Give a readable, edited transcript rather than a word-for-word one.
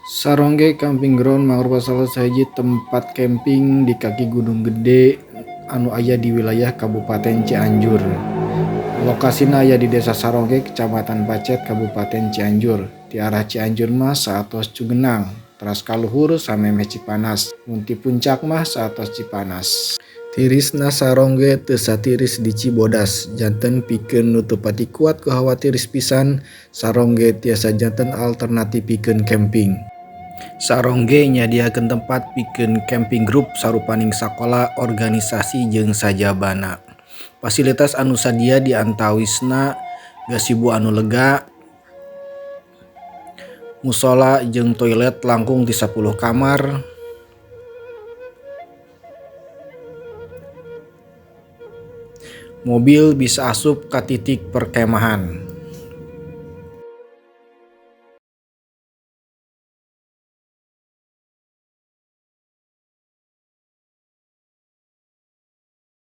Sarongge Camping Ground mangrupa salah sahiji tempat camping di kaki Gunung Gede anu aya di wilayah Kabupaten Cianjur. Lokasina aya di Desa Sarongge, Kecamatan Pacet, Kabupaten Cianjur. Ti arah Cianjur mah saatos Cugenang, teras ka luhur samemeh Cipanas. Mun ti Puncak mah saatos Cipanas. Tirisna Sarongge teu satiris di Cibodas, janten pikeun nu teu pati kuat ku hawa tiris pisan, Sarongge tiasa janten alternatif pikeun camping. Sarongge nyadiakeun tempat pikeun camping grup sarupaning sakola, organisasi jeung sajabana. Fasilitas anu sadia di antawisna gasibu anu lega, musala jeung toilet langkung ti 10 kamar. Mobil bisa asup ka titik perkemahan.